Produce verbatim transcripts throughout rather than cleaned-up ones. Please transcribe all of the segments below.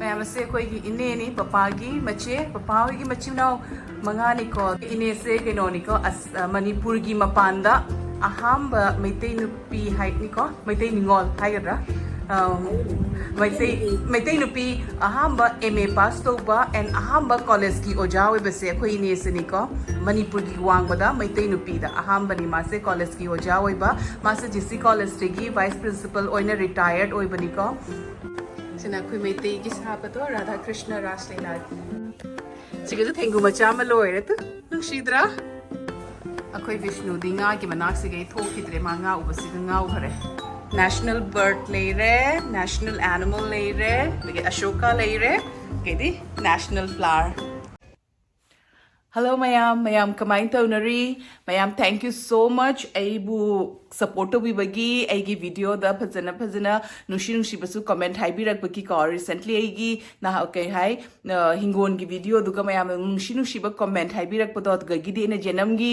ꯃꯌꯥꯝ ꯑꯁꯦ ꯑꯩꯈꯣꯏꯒꯤ ꯏꯅꯦꯅꯤ, ꯄꯄꯥꯒꯤ ꯃꯆꯦ꯫ ꯄꯄꯥ ꯍꯣꯏꯒꯤ ꯃꯆꯤꯟ ꯃꯅꯥꯎ ꯃꯉꯥꯅꯤꯀꯣ꯫ ꯏꯅꯦꯁꯦ ꯀꯩꯅꯣꯅꯤꯀꯣ, ꯑꯁ, ꯑ, ꯃꯅꯤꯄꯨꯔꯒꯤ ꯃꯄꯥꯟꯗ ꯑꯍꯥꯟꯕ ꯃꯩꯇꯩ ꯅꯨꯄꯤ ꯍꯥꯏꯅꯤꯀꯣ, ꯃꯩꯇꯩ ꯅꯤꯉꯣꯜ ꯍꯥꯏꯒꯗ꯭ꯔꯥ? ꯑ, ꯃꯩꯇꯩ, ꯃꯩꯇꯩ ꯅꯨꯄꯤ ꯑꯍꯥꯟꯕ M A pass ꯇꯧꯕ and ꯑꯍꯥꯟꯕ ꯀꯣꯂꯦꯖꯀꯤ ꯑꯣꯖꯥ ꯑꯣꯏꯕꯁꯦ ꯑꯩꯈꯣꯏ ꯏꯅꯦꯁꯤꯅꯤꯀꯣ꯫ ꯃꯅꯤꯄꯨꯔꯒꯤ ꯋꯥꯡꯃꯗ ꯃꯩꯇꯩ ꯅꯨꯄꯤꯗ ꯑꯍꯥꯟꯕꯅꯤ ꯃꯥꯁꯦ ꯀꯣꯂꯦꯖꯀꯤ ꯑꯣꯖꯥ ꯑꯣꯏꯕ꯫ ꯃꯥꯁꯦ G C ꯀꯣꯂꯦꯖꯇꯒꯤ vice principal ꯑꯣꯏꯅ retired ꯑꯣꯏꯕꯅꯤꯀꯣ꯫ ꯁꯤꯅ ꯑꯩꯈꯣꯏ ꯃꯩꯇꯩꯒꯤ ꯁꯥꯕꯗꯣ, ꯔꯥꯙꯥ ꯀ꯭ꯔꯤꯁꯅ ꯔꯥꯁ ꯂꯤꯂꯥꯒꯤ꯫ ꯁꯤꯒꯁꯨ ꯊꯦꯡꯒꯨ ꯃꯆꯥ ꯑꯃ ꯂꯣꯏꯔꯦ꯫ ꯇꯨ, ꯅꯨꯡꯁꯤꯗ꯭ꯔꯥ? ꯑꯩꯈꯣꯏ ꯕꯤꯁꯅꯨꯗꯤ ꯉꯥꯒꯤ ꯃꯅꯥꯛꯁꯤꯒꯩ ꯊꯣꯛꯈꯤꯗ꯭ꯔꯦ, ꯃꯥ ꯉꯥ ꯎꯕꯁꯤꯒ ꯉꯥꯎꯈ꯭ꯔꯦ꯫ National bird ꯂꯩꯔꯦ, national animal ꯂꯩꯔꯦ, ꯑꯗꯒꯤ ꯑꯁꯣꯀꯥ ꯂꯩꯔꯦ, ꯑꯗꯩꯗꯤ national flower꯫ Hello ꯃꯌꯥꯝ, ꯃꯌꯥꯝ ꯀꯃꯥꯏꯅ ꯇꯧꯅꯔꯤ? ꯃꯌꯥꯝ, thank you so much ꯑꯩꯕꯨ support ꯇꯧꯕꯤꯕꯒꯤ, ꯑꯩꯒꯤ videoꯗ ꯐꯖꯅ ꯐꯖꯅ ꯅꯨꯡꯁꯤ ꯅꯨꯡꯁꯤꯕꯁꯨ comment ꯍꯥꯏꯕꯤꯔꯛꯄꯒꯤꯀꯣ꯫ Recently ꯑꯩꯒꯤ ꯅꯍꯥ-, ꯀꯩ ꯍꯥꯏ, ꯑ, ꯍꯤꯡꯒꯣꯜꯒꯤ videoꯗꯨꯒ ꯃꯌꯥꯝꯅ ꯅꯨꯡꯁꯤ ꯅꯨꯡꯁꯤꯕ comment ꯍꯥꯏꯕꯤꯔꯛꯄꯗꯣ, ꯑꯗꯨꯗꯒꯤꯗꯤ ꯑꯩꯅ ꯖꯦꯅꯝꯒꯤ,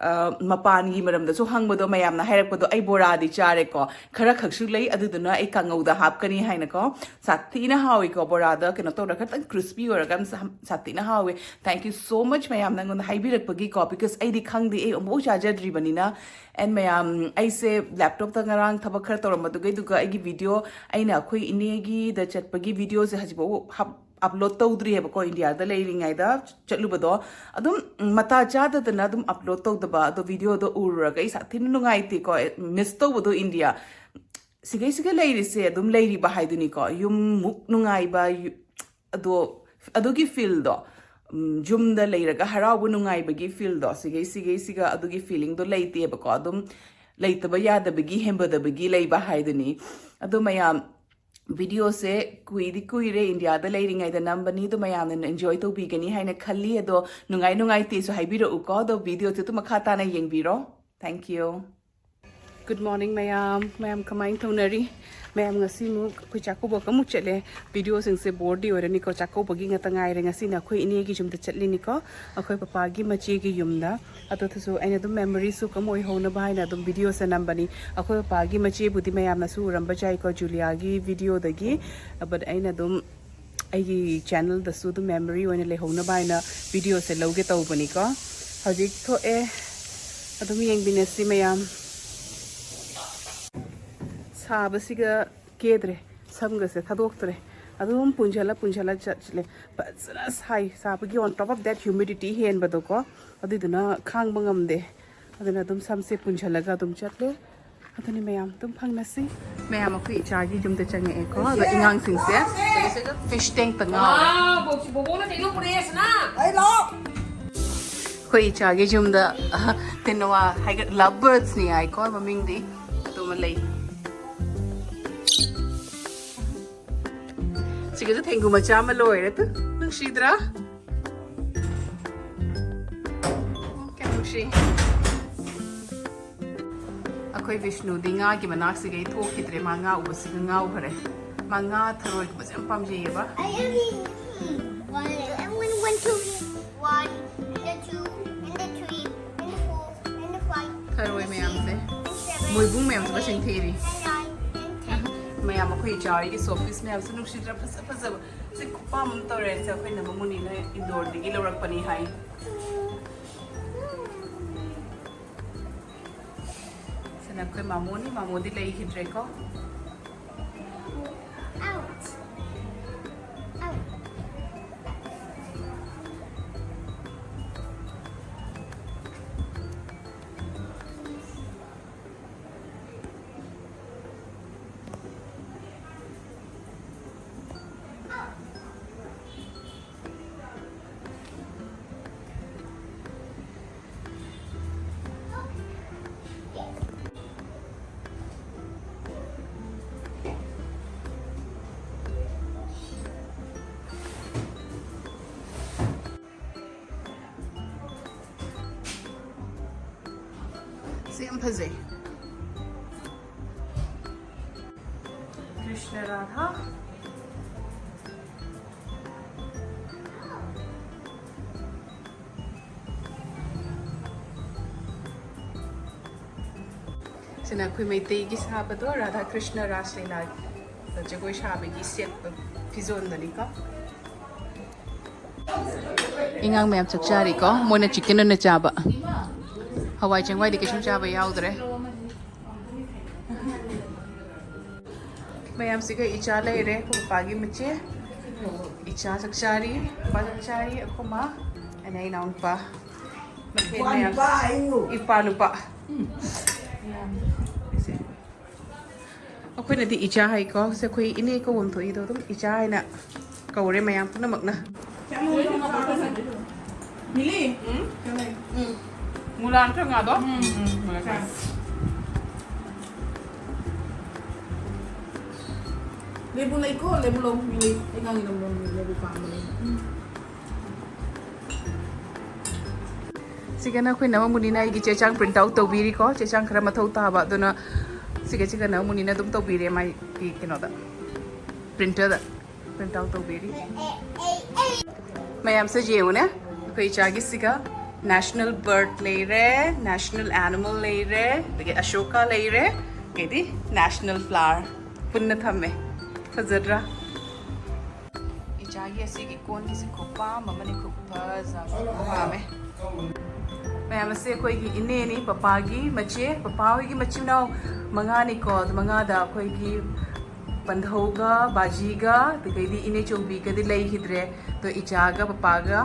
ꯑ, ꯃꯄꯥꯟꯒꯤ ꯃꯔꯝꯗꯁꯨ ꯍꯪꯕꯗꯣ, ꯃꯌꯥꯝꯅ ꯍꯥꯏꯔꯛꯄꯗꯣ, "ꯑꯩ ꯕꯣꯔꯥꯗꯤ ꯆꯥꯔꯦꯀꯣ, ꯈꯔ ꯈꯛꯁꯨ ꯂꯩ, ꯑꯗꯨꯗꯨꯅ ꯑꯩ ꯀꯥꯡꯉꯧꯗ ꯍꯥꯞꯀꯅꯤ" ꯍꯥꯏꯅꯀꯣ꯫ ꯁꯥꯊꯤꯅ ꯍꯥꯎꯏꯀꯣ, ꯕꯣꯔꯥꯗ ꯀꯩꯅꯣ ꯇꯧꯔꯒ ꯈꯤꯇꯪ crispy ꯑꯣꯏꯔꯒ ꯌꯥꯝ ꯁꯥ-, ꯁꯥꯊꯤꯅ ꯍꯥꯎꯋꯦ꯫ Thank you so much ꯃꯌꯥꯝ, ꯅꯉꯣꯟꯗ ꯍꯥꯏꯕꯤꯔꯛꯄꯒꯤꯀꯣ, because ꯑꯩꯗꯤ ꯈꯪꯗꯦ, ꯑꯩ ꯑꯃꯨꯛꯐꯥꯎ ꯆꯥꯖꯗ꯭ꯔꯤꯕꯅꯤꯅ꯫ And ꯃꯌꯥꯝ, ꯑꯩꯁꯦ laptopꯇ ꯉꯔꯥꯡ ꯊꯕꯛ ꯈꯔ ꯇꯧꯔꯝꯕꯗꯨꯒꯩꯗꯨꯒ ꯑꯩꯒꯤ video, ꯑꯩꯅ ꯑꯩꯈꯣꯏ ꯏꯅꯦꯒꯤꯗ ꯆꯠꯄꯒꯤ videoꯁꯦ ꯍꯧꯖꯤꯛꯐꯥꯎ ꯍꯥꯞ-, upload ꯇꯧꯗ꯭ꯔꯤꯑꯕꯀꯣ, ꯏꯟꯗꯤꯌꯥꯗ ꯂꯩꯔꯤꯉꯩꯗ ꯆꯠꯂꯨꯕꯗꯣ꯫ ꯑꯗꯨꯝ, ꯎꯝ, ꯃꯇꯥ ꯆꯥꯗꯗꯅ ꯑꯗꯨꯝ upload ꯇꯧꯗꯕ, ꯑꯗꯣ videoꯗꯣ ꯎꯔꯨꯔꯒ ꯑꯩ ꯁꯥꯊꯤꯅ ꯅꯨꯡꯉꯥꯏꯇꯦꯀꯣ, miss ꯇꯧꯕꯗꯣ ꯏꯟꯗꯤꯌꯥ꯫ ꯁꯤꯒꯩ ꯁꯤꯒ ꯂꯩꯔꯤꯁꯦ ꯑꯗꯨꯝ ꯂꯩꯔꯤꯕ ꯍꯥꯏꯗꯨꯅꯤꯀꯣ, ꯌꯨꯝꯃꯨꯛ ꯅꯨꯡꯉꯥꯏꯕ, ꯌꯨ-, ꯑꯗꯣ ꯑꯗꯨꯒꯤ feelꯗꯣ, ꯎꯝ, ꯌꯨꯝꯗ ꯂꯩꯔꯒ ꯍꯔꯥꯎꯕ ꯅꯨꯡꯉꯥꯏꯕꯒꯤ feelꯗꯣ, ꯁꯤꯒꯩ ꯁꯤꯒꯩ ꯁꯤꯒ ꯑꯗꯨꯒꯤ feelingꯗꯣ ꯂꯩꯇꯦꯕꯀꯣ, ꯑꯗꯨꯝ ꯂꯩꯇꯕ ꯌꯥꯗꯕꯒꯤ ꯍꯦꯟꯕꯗꯕꯒꯤ ꯂꯩꯕ ꯍꯥꯏꯗꯨꯅꯤ꯫ ꯑꯗꯣ ꯃꯌꯥꯝ, videoꯁꯦ ꯀꯨꯏꯗꯤ ꯀꯨꯏꯔꯦ, ꯏꯟꯗꯤꯌꯥꯗ ꯂꯩꯔꯤꯉꯩꯗ ꯅꯝꯕꯅꯤ, ꯑꯗꯣ ꯃꯌꯥꯝꯅ enjoy ꯇꯧꯕꯤꯒꯅꯤ ꯍꯥꯏꯅ ꯈꯜꯂꯤ꯫ ꯑꯗꯣ ꯅꯨꯡꯉꯥꯏ ꯅꯨꯡꯉꯥꯏꯇꯦꯁꯨ ꯍꯥꯏꯕꯤꯔꯛꯎꯀꯣ, ꯑꯗꯣ videoꯁꯦ ꯑꯗꯨꯝ ꯃꯈꯥ ꯇꯥꯅ ꯌꯦꯡꯕꯤꯔꯣ꯫ Thank you꯫ Good morning ꯃꯌꯥꯝ, ꯃꯌꯥꯝ ꯀꯃꯥꯏꯅ ꯇꯧꯅꯔꯤ? ꯃꯌꯥꯝ ꯉꯁꯤ ꯑꯃꯨꯛ ꯑꯩꯈꯣꯏ ꯆꯥꯛꯀꯧꯕ ꯑꯃꯨꯛ ꯆꯠꯂꯦ꯫ Videoꯁꯤꯡꯁꯦ boreꯗꯤ ꯑꯣꯏꯔꯅꯤꯀꯣ, ꯆꯥꯛꯀꯧꯕꯒꯤ ꯉꯥꯛꯇ ꯉꯥꯏꯔꯦ꯫ ꯉꯁꯤꯅ ꯑꯩꯈꯣꯏ ꯏꯅꯦꯒꯤ ꯌꯨꯝꯗ ꯆꯠꯂꯤꯅꯤꯀꯣ, ꯑꯩꯈꯣꯏ ꯄꯄꯥꯒꯤ ꯃꯆꯦꯒꯤ ꯌꯨꯝꯗ꯫ ꯑꯗꯨꯗꯁꯨ ꯑꯩꯅ ꯑꯗꯨꯝ memoriesꯁꯨ ꯀꯝ ꯑꯣꯏꯍꯧꯅꯕ ꯍꯥꯏꯅ ꯑꯗꯨꯝ videoꯁꯦ ꯅꯝꯕꯅꯤ꯫ ꯑꯩꯈꯣꯏ ꯄꯄꯥꯒꯤ ꯃꯆꯦꯕꯨꯗꯤ ꯃꯌꯥꯝꯅꯁꯨ ꯎꯔꯝꯕ ꯌꯥꯏꯀꯣ, ꯖꯨꯂꯤꯌꯥꯒꯤ videoꯗꯒꯤ꯫ But ꯑꯩꯅ ꯑꯗꯨꯝ ꯑꯩꯒꯤ ꯆꯦꯅꯦꯜꯗꯁꯨ ꯑꯗꯨꯝ ꯃꯦꯃꯣꯔꯤ ꯑꯣꯏꯅ ꯂꯩꯍꯧꯅꯕ ꯍꯥꯏꯅ ꯚꯤꯗꯤꯑꯣꯁꯦ ꯂꯧꯒꯦ ꯇꯧꯕꯅꯤꯀꯣ꯫ ꯍꯧꯖꯤꯛ ꯊꯣꯛꯑꯦ, ꯑꯗꯨꯝ ꯌꯦꯡꯃꯤꯟꯅꯁꯤ ꯃꯌꯥꯝ꯫ ꯁꯥꯕꯁꯤꯒ ꯀꯦꯗ꯭ꯔꯦ, ꯁꯝꯒꯁꯦ ꯊꯥꯗꯣꯛꯇ꯭ꯔꯦ, ꯑꯗꯨꯝ ꯄꯨꯟꯁꯤꯜꯂ ꯄꯨꯟꯁꯤꯜꯂ ꯆꯠꯂꯦ꯫ ꯐꯖꯅ ꯁꯥꯏ, ꯁꯥꯕꯒꯤ on top of that humidity ꯍꯦꯟꯕꯗꯣꯀꯣ, ꯑꯗꯨꯏꯗꯨꯅ ꯈꯥꯡꯕ ꯉꯝꯗꯦ꯫ ꯑꯗꯨꯅ ꯑꯗꯨꯝ ꯁꯝꯁꯦ ꯄꯨꯟꯁꯤꯜꯂꯒ ꯑꯗꯨꯝ ꯆꯠꯂꯦ꯫ ꯑꯗꯨꯅꯤ ꯃꯌꯥꯝ ꯑꯗꯨꯝ ꯐꯪꯅꯁꯤ꯫ ꯃꯌꯥꯝ ꯑꯩꯈꯣꯏ ꯏꯆꯥꯒꯤ ꯌꯨꯝꯗ ꯆꯪꯉꯛꯑꯦꯀꯣ꯫ ꯑꯗꯣ ꯑꯉꯥꯡꯁꯤꯡꯁꯦ ꯐꯤꯁ ꯇꯦꯡꯇ ꯉꯥꯎꯔꯦ꯫ ꯑꯩꯈꯣꯏ ꯏꯆꯥꯒꯤ ꯌꯨꯝꯗ, ꯑ, ꯇꯦꯅꯋꯥ ꯍꯥꯏꯒ-, ꯂꯚ ꯕꯔꯗꯁꯅꯤ ꯍꯥꯏꯀꯣ ꯃꯃꯤꯡꯗꯤ꯫ ꯑꯗꯨꯃ ꯂꯩ꯫ ꯁꯤꯒꯁꯨ ꯊꯦꯡꯒꯨ ꯃꯆꯥ ꯑꯃ ꯂꯣꯏꯔꯦ ꯇꯨ꯫ ꯅꯨꯡꯁꯤꯗ꯭ꯔꯥ? ꯀꯌꯥ ꯅꯨꯡꯁꯤ꯫ ꯑꯩꯈꯣꯏ ꯕꯤꯁꯅꯨꯗꯤ ꯉꯥꯒꯤ ꯃꯅꯥꯛꯁꯤꯒꯩ ꯊꯣꯛꯈꯤꯗ꯭ꯔꯦ꯫ ꯃꯥ ꯉꯥ ꯎꯕꯁꯤꯒ ꯉꯥꯎꯈ꯭ꯔꯦ꯫ ꯃꯥ ꯉꯥ ꯊꯔꯣꯏꯒꯨꯝꯕꯁꯦ ꯌꯥꯝ ꯄꯥꯝꯖꯩꯌꯦꯕ꯫ I only eat one. I only want to eat one, and the two, and the three, and the four, and the five, ꯊꯔꯣꯏ and the ꯃꯌꯥꯝꯁꯦ, six, and the seven, ꯃꯣꯏꯕꯨꯡ ꯃꯌꯥꯝꯁꯦ ꯃꯁꯤꯡ ꯊꯤꯔꯤ꯫ And nine, and ten. ꯃꯌꯥꯝ ꯑꯩꯈꯣꯏ ꯏꯆꯥ ꯍꯣꯏꯒꯤ ꯁꯣꯄꯤꯁ ꯃꯌꯥꯝꯁꯦ ꯅꯨꯡꯁꯤꯗ꯭ꯔꯥ? ꯐꯖ ꯐꯖꯕ꯫ ꯁꯤ ꯈꯨꯄꯥꯝ ꯑꯃ ꯇꯧꯔꯦ꯫ ꯁꯦ ꯑꯩꯈꯣꯏ ꯅꯕ ꯃꯨꯅꯤꯅ ꯏꯟꯗꯣꯔꯗꯒꯤ ꯂꯧꯔꯛꯄꯅꯤ ꯍꯥꯏ꯫ ꯁꯤꯅ ꯑꯩꯈꯣꯏ ꯃꯥꯃꯣꯅꯤ, ꯃꯥꯃꯣꯗꯤ ꯂꯩꯈꯤꯗ꯭ꯔꯦꯀꯣ꯫ Out. Out. ꯁꯤ ꯌꯥꯝ ꯐꯖꯩ꯫ ꯀ꯭ꯔꯤꯁꯅ ꯔꯥꯙꯥ꯫ ꯁꯤꯅ ꯑꯩꯈꯣꯏ ꯃꯩꯇꯩꯒꯤ ꯁꯥꯕꯗꯣ, ꯔꯥꯙꯥ ꯀ꯭ꯔꯤꯁꯅ ꯔꯥꯁ ꯂꯤꯂꯥꯒꯤ꯫ ꯖꯒꯣꯏ ꯁꯥꯕꯒꯤ ꯁꯦꯠꯄ ꯐꯤꯖꯣꯜꯗꯅꯤꯀꯣ꯫ ꯏꯉꯥꯡ ꯃꯌꯥꯝ ꯆꯥꯛ ꯆꯥꯔꯤꯀꯣ꯫ ꯃꯣꯏꯅ ꯆꯤꯛꯀꯟ ꯑꯣꯏꯅ ꯆꯥꯕ꯫ ꯍꯋꯥꯏ ꯆꯦꯡꯋꯥꯏꯗꯤ ꯀꯩꯁꯨꯝ ꯆꯥꯕ ꯌꯥꯎꯗ꯭ꯔꯦ꯫ ꯃꯌꯥꯝꯁꯤꯒ ꯏꯆꯥ ꯂꯩꯔꯦ, ꯑꯩꯈꯣꯏ ꯄꯥꯒꯤ ꯃꯆꯦ꯫ ꯏꯆꯥ ꯆꯥꯛ ꯆꯥꯔꯤ, ꯏꯄꯥ ꯆꯥꯛ ꯆꯥꯔꯤ, ꯑꯩꯈꯣꯏ ꯃꯥ, ꯑꯩꯅ ꯏꯅꯥꯎꯅꯨꯄꯥ꯫ ꯃꯊꯦꯜ ꯃꯌꯥꯝ꯫ ꯏꯄꯥ ꯅꯨꯄꯥ꯫ ꯑꯩꯈꯣꯏꯅꯗꯤ ꯏꯆꯥ ꯍꯥꯏꯀꯣ꯫ ꯁꯦ, ꯑꯩꯈꯣꯏ ꯏꯅꯦ ꯀꯧꯐꯝ ꯊꯣꯛꯏꯗꯣ ꯑꯗꯨꯝ ꯏꯆꯥ ꯍꯥꯏꯅ ꯀꯧꯔꯦ ꯃꯌꯥꯝ ꯄꯨꯝꯅꯃꯛꯅ꯫ ꯎꯝ? ꯎꯝ꯫ ꯃꯨꯂꯥꯟ ꯈꯔ ꯉꯥꯗꯣ? ꯎꯝ, ꯎꯝ, ꯃꯨꯂꯥꯟ ꯈꯔ꯫ ꯂꯦꯕꯨ ꯂꯩꯀꯣ, ꯂꯦꯕꯨ ꯂꯧ꯫ ꯃꯤ ꯂꯩ꯫ ꯑꯩ ꯈꯪꯉꯤ ꯅꯪ ꯂꯦꯕꯨ ꯄꯥꯝꯕꯅꯦ꯫ ꯎꯝ꯫ ꯁꯤꯒꯅ ꯑꯩꯈꯣꯏ ꯅꯃ ꯃꯨꯅꯤꯅ ꯑꯩꯒꯤ ꯆꯦ ꯆꯥꯡ print out ꯇꯧꯕꯤꯔꯤꯀꯣ꯫ ꯆꯦ ꯆꯥꯡ ꯈꯔ ꯃꯊꯧ ꯇꯥꯕ, ꯑꯗꯨꯅ ꯁꯤꯒ ꯁꯤꯒꯅ ꯃꯨꯅꯤꯅ ꯑꯗꯨꯝ ꯇꯧꯕꯤꯔꯦ ꯃꯥꯒꯤ ꯀꯩꯅꯣꯗ, printer ꯗ print out ꯇꯧꯕꯤꯔꯤ꯫ ꯃꯌꯥꯝꯁꯦ ꯌꯦꯡꯉꯨꯅꯦ, ꯑꯩꯈꯣꯏ ꯏꯆꯥꯒꯤꯁꯤꯒ national bird ꯂꯩꯔꯦ, national animal ꯂꯩꯔꯦ, ꯑꯗꯒꯤ ꯑꯁꯣꯀꯥ ꯂꯩꯔꯦ, ꯑꯗꯩꯗꯤ national flower ꯄꯨꯟꯅ ꯊꯝꯃꯦ꯫ ꯐꯖꯗ꯭ꯔꯥ? ꯏꯆꯥꯒꯤ ꯑꯁꯤꯒꯤ ꯀꯣꯟꯒꯤꯁꯤ ꯈꯨꯄꯥꯝ ꯑꯃꯅꯤ, ꯈꯨꯐꯖ ꯑꯃ ꯄꯥꯝꯃꯦ꯫ ꯃꯌꯥꯝ ꯑꯁꯦ ꯑꯩꯈꯣꯏꯒꯤ ꯏꯅꯦꯅꯤ, ꯄꯄꯥꯒꯤ ꯃꯆꯦ꯫ ꯄꯄꯥ ꯍꯣꯏꯒꯤ ꯃꯆꯤꯟ ꯃꯅꯥꯎ ꯃꯉꯥꯅꯤꯀꯣ꯫ ꯑꯗꯨ ꯃꯉꯥꯗ ꯑꯩꯈꯣꯏꯒꯤ ꯄꯟꯙꯧꯒ ꯕꯥꯖꯤꯒ ꯑꯗꯨꯗꯒꯤꯗꯤ ꯏꯅꯦ ꯆꯣꯝꯕꯤꯒꯗꯤ ꯂꯩꯈꯤꯗ꯭ꯔꯦ꯫ ꯑꯗꯣ ꯏꯆꯥꯒ ꯄꯄꯥꯒ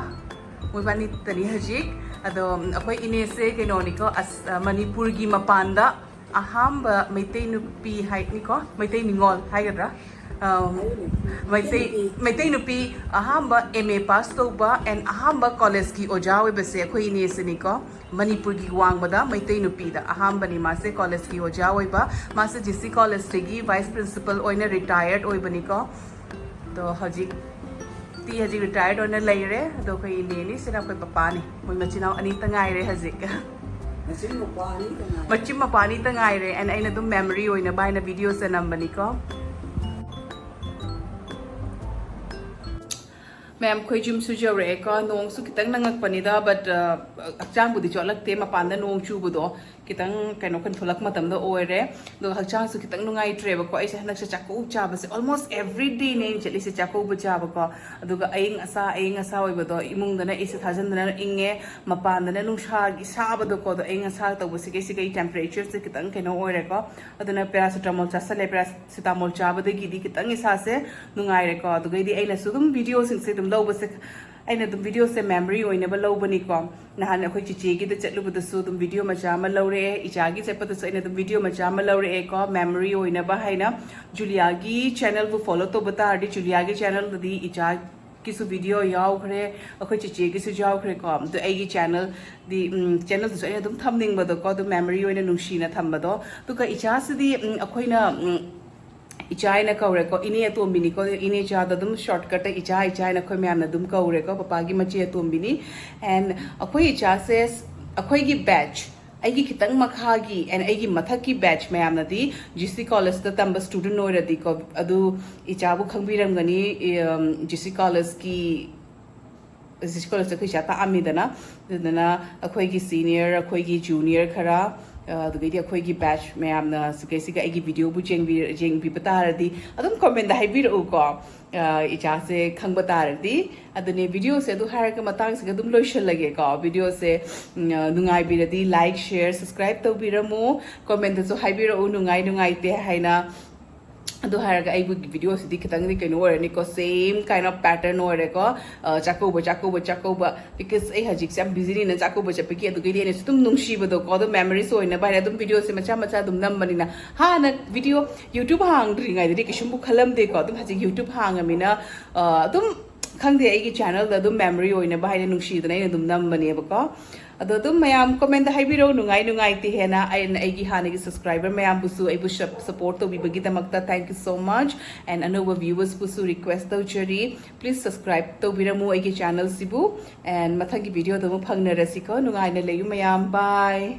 ꯃꯣꯏꯕꯥꯅꯤꯇꯅꯤ ꯍꯧꯖꯤꯛ꯫ ꯑꯗꯣ ꯑꯩꯈꯣꯏ ꯏꯅꯦꯁꯦ ꯀꯩꯅꯣꯅꯤꯀꯣ, ꯑꯁ, ꯃꯅꯤꯄꯨꯔꯒꯤ ꯃꯄꯥꯟꯗ ꯑꯍꯥꯟꯕ ꯃꯩꯇꯩ ꯅꯨꯄꯤ ꯍꯥꯏꯅꯤꯀꯣ, ꯃꯩꯇꯩ ꯅꯤꯉꯣꯜ ꯍꯥꯏꯒꯗ꯭ꯔꯥ? ꯑꯝ, ꯃꯩꯇꯩ, ꯃꯩꯇꯩ ꯅꯨꯄꯤ ꯑꯍꯥꯟꯕ M A pass ꯇꯧꯕ and ꯑꯍꯥꯟꯕ college ꯀꯤ ꯑꯣꯖꯥ ꯑꯣꯏꯕꯁꯦ ꯑꯩꯈꯣꯏ ꯏꯅꯦꯁꯤꯅꯤꯀꯣ꯫ ꯃꯅꯤꯄꯨꯔꯒꯤ ꯋꯥꯡꯃꯗ ꯃꯩꯇꯩ ꯅꯨꯄꯤꯗ ꯑꯍꯥꯟꯕꯅꯤ ꯃꯥꯁꯦ college ꯀꯤ ꯑꯣꯖꯥ ꯑꯣꯏꯕ꯫ ꯃꯥꯁꯦ G C college ꯇꯒꯤ vice principal ꯑꯣꯏꯅ retired ꯑꯣꯏꯕꯅꯤꯀꯣ꯫ ꯑꯗꯣ ꯍꯧꯖꯤꯛꯇꯤ ꯍꯧꯖꯤꯛ retired ꯑꯣꯏꯅ ꯂꯩꯔꯦ꯫ ꯑꯗꯣ ꯑꯩꯈꯣꯏ ꯏꯅꯦꯅꯤ, ꯁꯤꯅ ꯑꯩꯈꯣꯏ ꯄꯄꯥꯅꯤ꯫ ꯃꯣꯏ ꯃꯆꯤꯟ ꯃꯅꯥꯎ ꯑꯅꯤꯇ ꯉꯥꯏꯔꯦ ꯍꯧꯖꯤꯛ꯫ ꯃꯆꯤꯟ ꯃꯧꯄꯥ ꯑꯅꯤꯇ ꯉꯥꯏꯔꯦ꯫ ꯃꯆꯤꯟ ꯃꯄꯥ ꯑꯅꯤꯇ ꯉꯥꯏꯔꯦ꯫ And ꯑꯩꯅ ꯑꯗꯨꯝ memory ꯑꯣꯏꯅꯕ ꯍꯥꯏꯅ video ꯁꯦ ꯅꯝꯕꯅꯤꯀꯣ꯫ ꯃꯌꯥꯝ, ꯑꯩꯈꯣꯏ ꯌꯨꯝꯁꯨ ꯌꯧꯔꯛꯑꯦꯀꯣ꯫ ꯅꯣꯡꯁꯨ ꯈꯤꯇꯪ ꯅꯪꯉꯛꯄꯅꯤꯗ, but, ꯑ, ꯍꯛꯆꯥꯡꯕꯨꯗꯤ ꯆꯣꯠꯂꯛꯇꯦ꯫ ꯃꯄꯥꯟꯗ ꯅꯣꯡ ꯆꯨꯕꯗꯣ ꯈꯤꯇꯪ ꯀꯩꯅꯣ ꯑꯩꯈꯣꯏꯅ ꯊꯣꯛꯂꯛꯄ ꯃꯇꯝꯗ ꯑꯣꯏꯔꯦ꯫ ꯑꯗꯨꯒ ꯍꯛꯆꯥꯡꯁꯨ ꯈꯤꯇꯪ ꯅꯨꯡꯉꯥꯏꯇ꯭ꯔꯦꯕꯀꯣ꯫ ꯑꯩꯁꯦ ꯍꯟꯗꯛꯁꯦ ꯆꯥꯛꯀꯧꯕ ꯆꯥꯕꯁꯦ almost every dayꯅꯦ ꯑꯩꯅ ꯆꯠꯂꯤꯁꯦ ꯆꯥꯛꯀꯧꯕ ꯆꯥꯕꯀꯣ꯫ ꯑꯗꯨꯒ ꯑꯏꯪ ꯑꯁꯥ ꯑꯏꯪ ꯑꯁꯥ ꯑꯣꯏꯕꯗꯣ ꯏꯃꯨꯡꯗꯅ ꯑꯦꯁꯤ ꯊꯥꯖꯤꯟꯗꯅ ꯏꯪꯉꯦ, ꯃꯄꯥꯟꯗꯅ ꯅꯨꯡꯁꯥꯒꯤ ꯁꯥꯕꯗꯣꯀꯣ꯫ ꯑꯗꯣ ꯑꯏꯪ ꯑꯁꯥ ꯇꯧꯕꯁꯤꯒꯤ ꯁꯤꯒꯤ temperatureꯁꯦ ꯈꯤꯇꯪ ꯀꯩꯅꯣ ꯑꯣꯏꯔꯦꯀꯣ꯫ ꯑꯗꯨꯅ paracetamol ꯆꯥꯁꯜꯂꯦ꯫ Paracetamol ꯆꯥꯕꯗꯒꯤꯗꯤ ꯈꯤꯇꯪ ꯏꯁꯥꯁꯦ ꯅꯨꯡꯉꯥꯏꯔꯦꯀꯣ꯫ ꯑꯗꯨꯒꯩꯗꯤ ꯑꯩꯅꯁꯨ ꯑꯗꯨꯝ videoꯁꯤꯡꯁꯦ ꯑꯗꯨꯝ ꯂꯧꯕꯁꯦ, ꯑꯩꯅ ꯑꯗꯨꯝ videoꯁꯦ memory ꯑꯣꯏꯅꯕ ꯂꯧꯕꯅꯤꯀꯣ꯫ ꯅꯍꯥꯟ ꯑꯩꯈꯣꯏ ꯆꯤꯆꯦꯒꯤꯗ ꯆꯠꯂꯨꯕꯗꯁꯨ ꯑꯗꯨꯝ video ꯃꯆꯥ ꯑꯃ ꯂꯧꯔꯛꯑꯦ, ꯏꯆꯥꯒꯤ ꯆꯠꯄꯗꯁꯨ ꯑꯩꯅ ꯑꯗꯨꯝ video ꯃꯆꯥ ꯑꯃ ꯂꯧꯔꯛꯑꯦꯀꯣ, memory ꯑꯣꯏꯅꯕ ꯍꯥꯏꯅ꯫ ꯖꯨꯂꯤꯌꯥꯒꯤ channelꯕꯨ follow ꯇꯧꯕ ꯇꯥꯔꯗꯤ ꯖꯨꯂꯤꯌꯥꯒꯤ channelꯗꯗꯤ ꯏꯆꯥꯒꯤꯁꯨ video ꯌꯥꯎꯈ꯭ꯔꯦ, ꯑꯩꯈꯣꯏ ꯆꯤꯆꯦꯒꯤꯁꯨ ꯌꯥꯎꯈ꯭ꯔꯦꯀꯣ꯫ ꯑꯗꯨ ꯑꯩꯒꯤ channelꯗꯤ, ꯎꯝ, channelꯗꯨꯁꯨ ꯑꯩꯅ ꯑꯗꯨꯝ ꯊꯝꯅꯤꯡꯕꯗꯣꯀꯣ, ꯑꯗꯨꯝ memory ꯑꯣꯏꯅ ꯅꯨꯡꯁꯤꯅ ꯊꯝꯕꯗꯣ꯫ ꯑꯗꯨꯒ ꯏꯆꯥꯁꯤꯗꯤ, ꯎꯝ, ꯑꯩꯈꯣꯏꯅ, ꯎꯝ, ꯏꯆꯥ ꯍꯥꯏꯅ ꯀꯧꯔꯦꯀꯣ, ꯏꯅꯦ ꯑꯇꯣꯝꯕꯤꯅꯤꯀꯣ, ꯏꯅꯦ ꯏꯆꯥꯗꯣ ꯑꯗꯨꯝ shortcutꯇ ꯏꯆꯥ, ꯏꯆꯥ ꯍꯥꯏꯅ ꯑꯩꯈꯣꯏ ꯃꯌꯥꯝꯅ ꯑꯗꯨꯝ ꯀꯧꯔꯦꯀꯣ, ꯄꯄꯥꯒꯤ ꯃꯆꯦ ꯑꯇꯣꯝꯕꯤꯅꯤ꯫ And ꯑꯩꯈꯣꯏ ꯏꯆꯥꯁꯦ, ꯑꯩꯈꯣꯏꯒꯤ batch, ꯑꯩꯒꯤ ꯈꯤꯇꯪ ꯃꯈꯥꯒꯤ and ꯑꯩꯒꯤ ꯃꯊꯛꯀꯤ batch ꯃꯌꯥꯝꯅꯗꯤ ꯖꯤ ꯁꯤ collegeꯇ ꯇꯝꯕ student ꯑꯣꯏꯔꯗꯤꯀꯣ, ꯑꯗꯨ ꯏꯆꯥꯕꯨ ꯈꯪꯕꯤꯔꯝꯒꯅꯤ꯫ ꯖꯤ ꯁꯤ collegeꯀꯤ ꯖꯤ ꯁꯤ collegeꯇ ꯑꯩꯈꯣꯏ ꯏꯆꯥ ꯇꯥꯛꯑꯝꯃꯤꯗꯅ꯫ ꯑꯗꯨꯗꯨꯅ ꯑꯩꯈꯣꯏꯒꯤ senior, ꯑꯩꯈꯣꯏꯒꯤ junior ꯈꯔ, ꯑ, ꯑꯗꯨꯗꯒꯤꯗꯤ ꯑꯩꯈꯣꯏꯒꯤ batch ꯃꯌꯥꯝꯅ ꯁꯤꯒꯩꯁꯤꯒ ꯑꯩꯒꯤ videoꯕꯨ ꯌꯦꯡꯕꯤ-, ꯌꯦꯡꯕꯤꯕ ꯇꯥꯔꯗꯤ ꯑꯗꯨꯝ commentꯇ ꯍꯥꯏꯕꯤꯔꯛꯎꯀꯣ, ꯑ, ꯏꯆꯥꯁꯦ ꯈꯪꯕ ꯇꯥꯔꯗꯤ꯫ ꯑꯗꯨꯅꯦ, videoꯁꯦ ꯑꯗꯨ ꯍꯥꯏꯔꯒ ꯃꯇꯥꯡꯁꯤꯒ ꯑꯗꯨꯝ ꯂꯣꯏꯁꯤꯜꯂꯒꯦꯀꯣ꯫ Videoꯁꯦ, ꯎꯝ, ꯑ, ꯅꯨꯡꯉꯥꯏꯕꯤꯔꯗꯤ like, share, subscribe ꯇꯧꯕꯤꯔꯝꯃꯨ꯫ Commentꯇꯁꯨ ꯍꯥꯏꯕꯤꯔꯛꯎ ꯅꯨꯡꯉꯥꯏ ꯅꯨꯡꯉꯥꯏꯇꯦ ꯍꯥꯏꯅ꯫ ꯑꯗꯨ ꯍꯥꯏꯔꯒ ꯑꯩꯕꯨ videoꯁꯤꯗꯤ ꯈꯤꯇꯪꯗꯤ ꯀꯩꯅꯣ ꯑꯣꯏꯔꯅꯤꯀꯣ, same kind of pattern ꯑꯣꯏꯔꯦꯀꯣ꯫ ꯑ, ꯆꯥꯛꯀꯧꯕ, ꯆꯥꯛꯀꯧꯕ, ꯆꯥꯛꯀꯧꯕ, because ꯑꯩ ꯍꯧꯖꯤꯛꯁꯦ ꯌꯥꯝ busyꯅꯤꯅ ꯆꯥꯛꯀꯧꯕ ꯆꯠꯄꯒꯤ, ꯑꯗꯨꯒꯤꯗꯤ ꯑꯩꯅꯁꯨ ꯑꯗꯨꯝ ꯅꯨꯡꯁꯤꯕꯗꯣꯀꯣ, ꯑꯗꯨꯝ memories ꯑꯣꯏꯅꯕ ꯍꯥꯏꯅ ꯑꯗꯨꯝ videoꯁꯦ ꯃꯆꯥ ꯃꯆꯥ ꯑꯗꯨꯝ ꯅꯝꯕꯅꯤꯅ꯫ ꯍꯥꯟꯅ video, YouTube ꯍꯥꯡꯗ꯭ꯔꯤꯉꯩꯗꯗꯤ ꯀꯩꯁꯨꯝꯕꯨ ꯈꯜꯂꯝꯗꯦꯀꯣ, ꯑꯗꯨꯝ ꯍꯧꯖꯤꯛ YouTube ꯍꯥꯡꯉꯃꯤꯅ, ꯑ, ꯑꯗꯨꯝ ꯈꯪꯗꯦ, ꯑꯩꯒꯤ channelꯗ ꯑꯗꯨꯝ memory ꯑꯣꯏꯅꯕ ꯍꯥꯏꯅ ꯅꯨꯡꯁꯤꯗꯅ ꯑꯩꯅ ꯑꯗꯨꯝ ꯅꯝꯕꯅꯦꯕꯀꯣ꯫ ꯑꯗꯣ ꯑꯗꯨꯝ ꯃꯌꯥꯝ commentꯇ ꯍꯥꯏꯕꯤꯔꯛꯎ, ꯅꯨꯡꯉꯥꯏ ꯅꯨꯡꯉꯥꯏꯇꯦ ꯍꯥꯏꯅ꯫ ꯑꯩꯅ ꯑꯩꯒꯤ ꯍꯥꯟꯅꯒꯤ subscriber ꯃꯌꯥꯝꯕꯨꯁꯨ ꯑꯩꯕꯨ sup-, support ꯇꯧꯕꯤꯕꯒꯤꯗꯃꯛꯇ thank you so much, and ꯑꯅꯧꯕ viewersꯄꯨꯁꯨ request ꯇꯧꯖꯔꯤ, please subscribe ꯇꯧꯕꯤꯔꯝꯃꯨ ꯑꯩꯒꯤ channelꯁꯤꯕꯨ, and ꯃꯊꯪꯒꯤ videoꯗ ꯑꯃꯨꯛ ꯐꯪꯅꯔꯁꯤꯀꯣ꯫ ꯅꯨꯡꯉꯥꯏꯅ ꯂꯩꯌꯨ ꯃꯌꯥꯝ, bye꯫